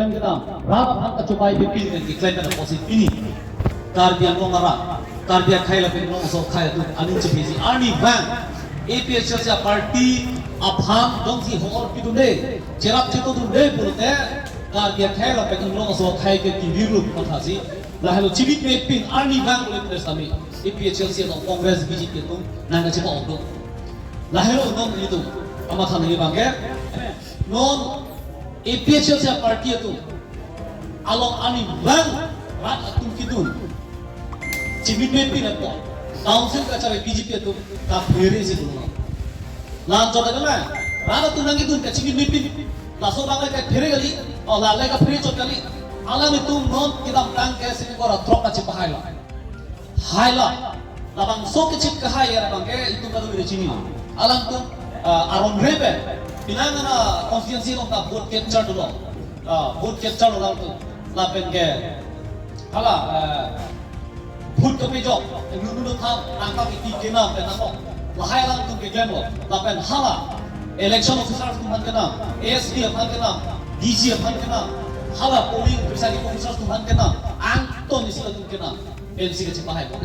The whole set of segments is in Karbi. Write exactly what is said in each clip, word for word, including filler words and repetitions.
kedam, rat aphan kachobai pipin pen keklem pen apotsi pini Karbi Anglong arat, Karbi akhei lapen Inglong aso akhei atum aning chepesi arnivang A P H L C a-party aphan jongsi hor pidunde, cherap chetodunde pulote Karbi akhei lapen Inglong aso akhei ke tivirlo pu mathasi, lahelo chibit mepin arnivang pulote sami A P H L C along Congress B J P atum nangkachepa-ok do. Lahelo non ilitum amatha nangji abangke, non A P H L C a-party atum along arnivang rat atum kedun chibit mepin apot council kachari B J P atum kaphere si dun. Lan jor na rat atum nangkedun kachibit mepin, laso abang le kaphere kali, o la le kaphere chot kali. Alanglitum non kedamtang ke sini kora throk kachepahailo. Hailo. Labangso kechip kahai abangke itum kadokave chini. Alangtum, ah, aron re pen, pinang ana constituency along ta vote capture dolo. Ah, vote capture lo alangtum. Lapen ke hala, ah, vote kepejok, nunu nunu tham, angka kiti kenam pen ako. Lahai alangtum keklemlo. Lapen hala election officer atum aphan kenam, A S P aphan kenam, D C aphan kenam, hala polling presiding officer atum aphan kenam, angton isi atum kenam. Pensi kachepahaibom.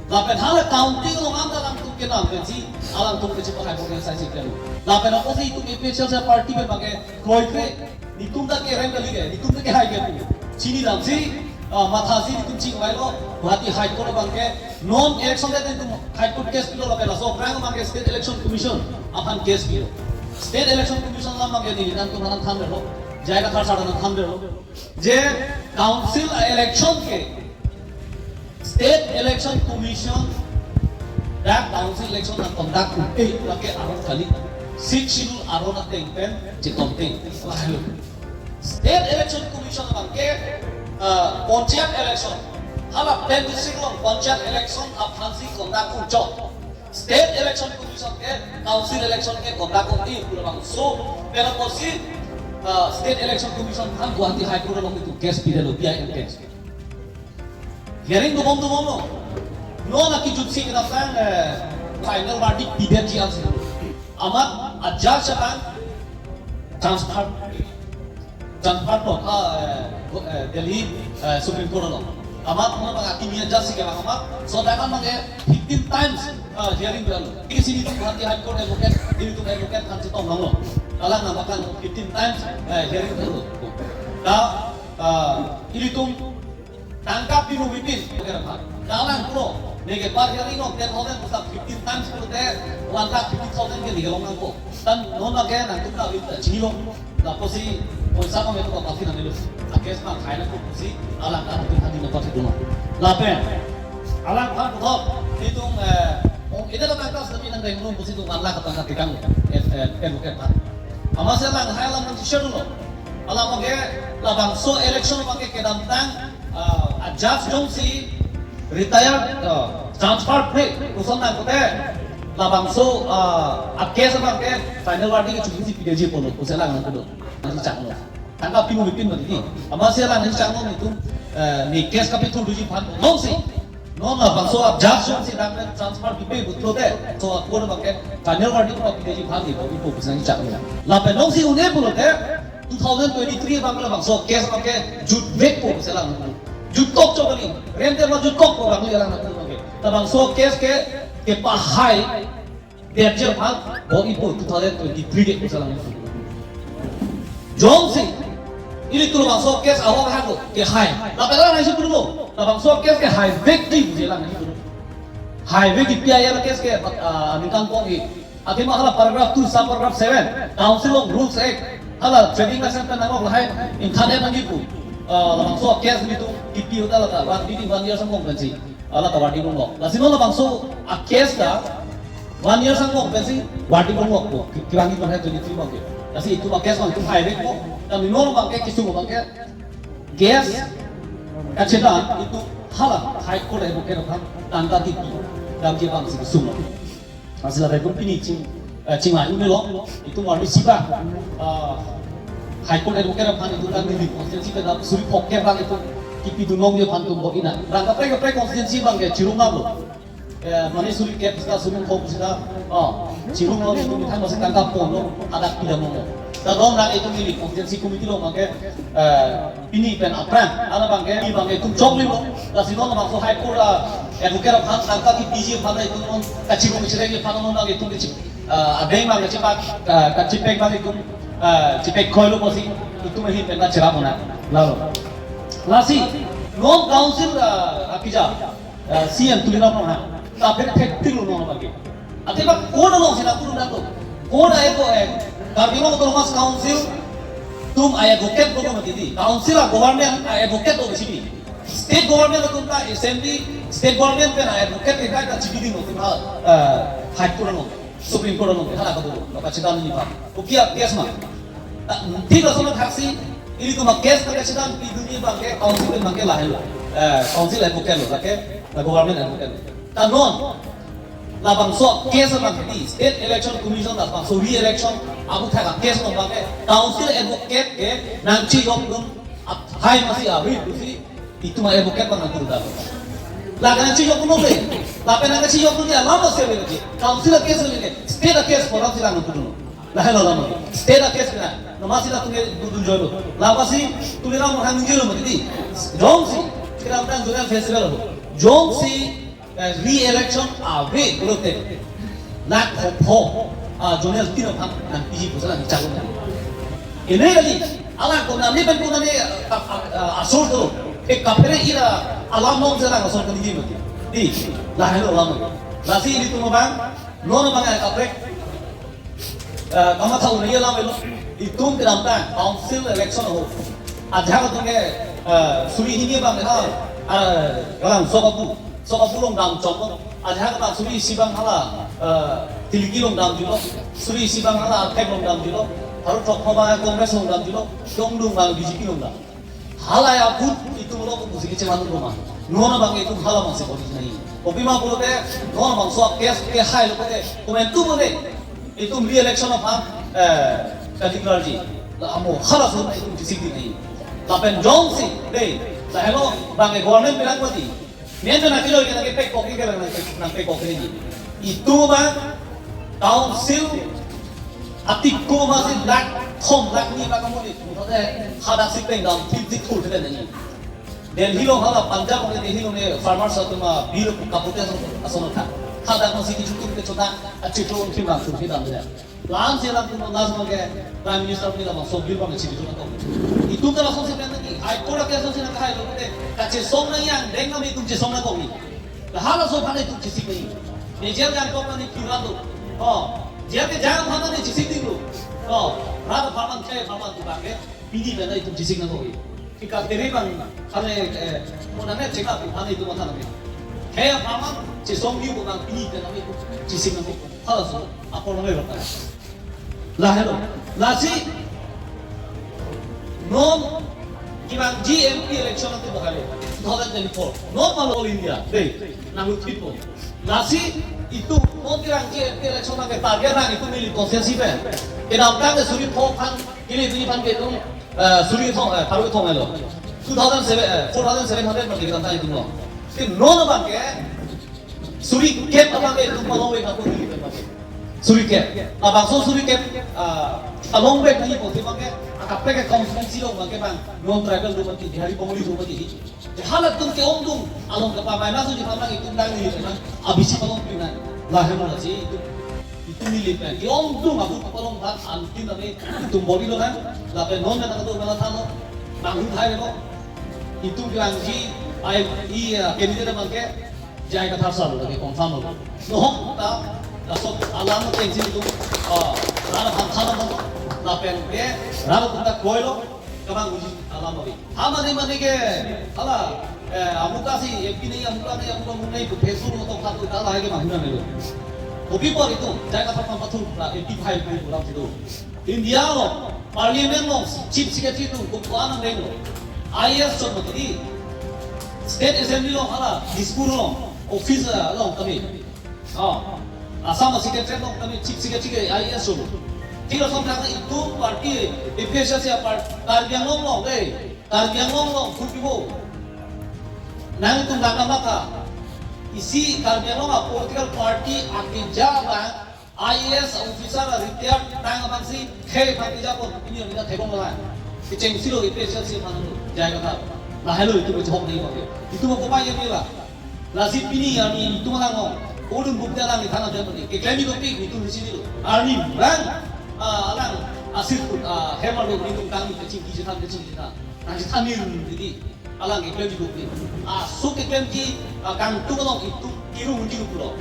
Lapen hala counting along anta alangtum kenam pensi alangtum kachepahaibom, yang sai si kenam. Lapen apotsi itum A P H L C a-party pen abangke kroikre, netum ta kerem kali ke, netum ta kehai ke. Chinidamsi, ah, mathasi netum chingvailo, Guwahati High Court abangke non election date netum High Court case pilo lapen laso aphrang abangke State Election Commission aphan case pilo. State Election Commission alam abangke neli nangtum aphan thanlo, J I Kathar sir aphan thanlo. Je council election ke, State Election Commission dak council election nang-conduct un-e lake aron kali. Sixth Schedule aron ateng pen chetonte. Lahelo. State Election Commission abangke, ah, panchayat election, hala ten district along panchayat election aphansi conduct unchot. State Election Commission ke council election ke conduct un-e pu labangso pen apotsi, ah, State Election Commission aphan Guwahati High Court along itum case pidetlo, B I M case. Hearing dobom dobomlo. Non akejutsi kedamtang, eh, final verdict pidetji ansi. Amat a-judge abang transfer, transfer to, ah, eh, eh, Delhi, eh, Supreme Court along. Amat amat abang akimi a-judge si kevang amat, so dak abangke fifteen times, ah, hearing dolo. Isi netum Guwahati High Court advocate, ilitum advocate aphan chetong longlo. Alang abang kan fifteen times, eh, hearing dolo. Ta, ah, ilitum tangka pinu mepin, kalang pulo, neke per hearing along ten thousand pusa fifteen times pulote one lakh fifty thousand ke neke long nangpo. Tan non lake nangtum ta wit chinilo. Lapusi poisa kami tu kapasi nangilo. A-case ma khai nangpo pusi alang kan tu hadi nangpo si dun. Lapen alang kan puthot itum, eh, ong ida tangka sami nang denglo pusi itum one lakh tangka tikang, eh, eh, pen bukan. Amatsi alang hai alang nang share dolo. Alang abangke labangso election abangke kedamtang, ah, a-judge jongsi retired, ah, transfer pre koson nangkokte labangso, ah, a-case abangke final verdict ke chungsi pidetji pulo, koson lang nangkokte. Nangchaklo. Tangka pinu mepin mati. Amatsi alang nangchaklo netum, eh, ne case kapethurduji aphan jongsi non labangso a-judge jongsi dak pen transfer pipe pulote, so a-court abangke final verdict ma pidetji aphan ni bo ipo koson nangchaklo. Lapen jongsi un-e pulote, two thousand twenty-three abang labangso case abangke jutvekpo pusi lang. Jutkok chok kali. Rente ma jutkokpo abang li lang nangkok abangke. Labangso case ke, kepahaidetji aphan bo ipo two thousand twenty-three ke pusi lang. Jongsi ilitum labangso case ahok ahak lo, kehai. Lapen lang nangsi pulo. Labangso case kehaivekji pusi lang nangsi pulo. Haivekji P I L case ke, ah, ningkan kong i. Athema hala paragraph two, sub paragraph seven, Council of Rules Act, hala trading license pen nangkok lahai, ingthan nangji pu. Ah, labangso case netum kipi ahut ta la ta, one, within one year angbong pensi, hala ta verdict longlo. Lasi non labangso a-case ta one year angbong pensi verdict longlo pu. Ki-, kirangi pen hai twenty-three abangke. Lasi itum a-case abang itum haivekpo. Kami non abangke kesung abangke case kachedan itum hala High Court advocate aphan tangka kipi damji abangsi kesung. Lasi la rekom pini ching, eh, ching lain lo, itum arni siba, ah, High Court advocate aphan itum kan neli constituency pen suri phongkep abang itum kipidun longji aphan itum bok ina. Rang kaprek kaprek constituency abangke chirung lo. Eh, mane suri kep sita, suri phongkep sita, ah, chirung lo itum kan masih tangka ponlo, hadak pidam lo. Tadong nang itum ili constituency committee along abangke, eh, pini pen aphrang, ala abangke, pini abangke itum choklim lo, lasi non abangso High Court a advocate aphan, tangka kepiji aphan itum non, kachirung chirek aphan non abangke itum kechi, eh, adeng abangke chipak, eh, kachipek abang itum, eh, chipek khoi lo pusi, itum ahin pen kacherap nang, lalo. Lasi, non council, eh, akija, eh, C M Tuliram Ronghang, ta pen thektik lo non abangke. Ate ba court alongsi nangpudun dam lo. Court a-eko, eh, Karbi Anglong Autonomous Council atum a-advocate lo mati di. Council a-government a-advocate lo besi di. State government atum ta assembly, state government pen a-advocate ke kai ta chibidi lo atum ha, eh, High Court along, Supreme Court along, hala kado lo, lo kachedam ni pa. Kopi a-case ma. Ta, thik lason thaksi, ilitum a-case ta kachedam pidunji abangke, council pen abangke lahelo. Eh, council advocate lo, lake, na government advocate lo. Ta non, labangso case abangke di, State Election Commission labangso re-election aputhak a-case along abangke, council advocate ke nangchejokdun, athai masi ave pusi, itum a-advocate abang nangpudun dam. La nangchejokdun le, lapen nangchejokdunji alam masi ave lagi, council a-case le, state a-case koram si nangpudun. Lahelo alam. State a-case na. Namasi latum ke dudun joilo. Labangsi Tuliram Ronghang ningje lo mati di. Jongsi, kedamtang Zonal Festival ho. Jongsi, eh, re-election ave pulote. Lak hopho, ah, zonal tin aphan nangpiji pusi nangchalo. Ini kali, alang konane pen konane, ah, ah, ah, asur tu. Eh, kaphere ira alam mong selang asur koniji mati. Di, lahelo alam. Lasi ilitum abang, non abang kaprek. Eh, kamatha un-e alam avelo, itum kedamtang council election ho. Ajahak atum ke, eh, suri hini abang ha, eh, kalang Sokapu, Sokapu along damchok lo. Ajahak ta suri isi abang hala, eh, Tiliki along damjulo. Suri isi abang hala Arthek along damjulo. Haru thok abang Congress along damjulo. Kongdung abang B J P along dam. Halai a-vote itum lo pusi kecheman roma. Non abang itum hala abangsi bodi nai. Kopima pulote, non abangso a-case ke hai lo pulote, komantu pulote, itum re-election aphan, eh, ka-declare ji. La amo halaso itum chesik di nai. Lapen jongsi, dei, lahelo abangke government bilang mati. Nen na kilo ke nangkepek kokri ke nang, nangpek kokri ji. Itum abang council atiko masi lakh thom lakh ni abang kamu ni. Mutade hadak si peng dam thip thip thul thip nani. Delhi along hala Punjab along, Delhi along farmers atum a-bill kapute ason, ason tha. Hadak masi kichu thip thip chota, achitu thip dam thip dam de. Lam si lam tum las mangke Prime Minister ni lam so bill bang chili chuna tong. Itum ta lason si pen nangji, High Court a-case si nangkahai lo te, kachesong nang yang deng nang itum chesong nangkok ni. Lahai laso aphan itum chesik nang. Ne jail jangkok nang ni kiran do. Oh, jail kejang aphan nang chesik ding lo. Oh, rat apharman, khei apharman tu bangke, pini pen nang itum chesik nangkok ni. Ika tere bang, khane, eh, mo nang ne check up aphan itum matha nang. Khei apharman chesong ni bo bang pini pen nang itum chesik nangkok. Halaso apor nang lo. Lahelo. Lasi non kevangji M P election ante bahalo two thousand twenty-four. Non ma all India, dei, nang uthipo. Lasi itum non kevangji M P election nang ke target nang itum neli constituency pen. Kedamtang ke suri pho aphan, kili dui aphan ke itum, eh, suri thong, eh, paru thong lo. Two thousand seven, eh, four thousand seven hundred ma kedamtang itum lo. Te non abangke suri kep abangke itum palongvek nangpo neli pen abangke. Suri kep. Labangso suri kep, ah, palongvek nangji pusi abangke, akaprek a-constituency along abangke bang, non tribal do mati, Bihari Bengali do mati. Halatum ke-ongdung along kapamai na suji pamang itum nang neli pen, abisi palongpi nang. Lahai mana si itum, itum neli pen ke-ongdung abu kapalong bang antin nang itum body lo nang. Lapen non nang kado mala thalo. Bang hu thai lo. Itum kevangji, ai, i, ah, candidate abangke, J I Kathar sir lo, lake confirm lo. Nohok ta, laso alam atengsi itum, ah, rat aphan than lo, lapen ke, rat atum ta kroilo, kevang uji alam ave. Ha mane mane ke, hala, eh, amuka si, M P nai, amuka nai, amuka mun nai, pu pesu lo, to khat lo, ta lahai ke mahuna nai lo. Kopi apot itum, J I Kathar aphan pathu, la M P five ko, lam situ. India along, Parliament along, Chief Secretary atum, kok ko-an nang denglo. I A S chot mati di. State Assembly along hala, Dispur along, office, eh, along kami. Oh, Assam Secretary along kami, Chief Secretary ke I A S chot. Thik lason tangka itum party, A P H L C a-party, Karbi Anglong along, eh, Karbi Anglong along, Kuki bo. Nangtum nangkamatha. Isi Karbi Anglong a-political party akeja abang, I A S officer a retired tang abang si khei aphan pejapon, pini arni ta thekong la. Kechengsi lo A P H L C aphan lo, jai kata. Lahelo itum kechok ni bang. Itum kopai ya mila. Lasi pini arni itum alang ong. Odun bukti alang ni thana jatoni. Keklem dopik itum isi lo. Arni rang, ah, alang asir, ah, hemar lo itum kang kechingki chethan, kechingki chethan. Nang chethan ni run didi. Alang keklem dopik. Ah, so keklemji, ah, kangtung along itum kirung di lo.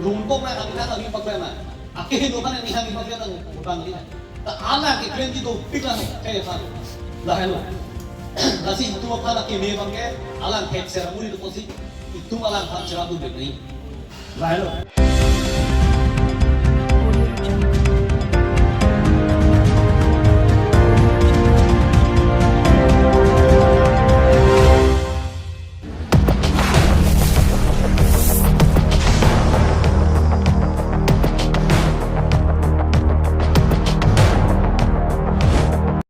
Rungkok na kami na kami paklem na. Akeheno kan ni kami paklem na bang di. Ta alang keklemji dopik lang, khei aphan. Lahelo. Lasi itum aphan akeme bang ke, alang thek seramuri dopo si, itum alang aphan cherap dopik ni. Lahelo.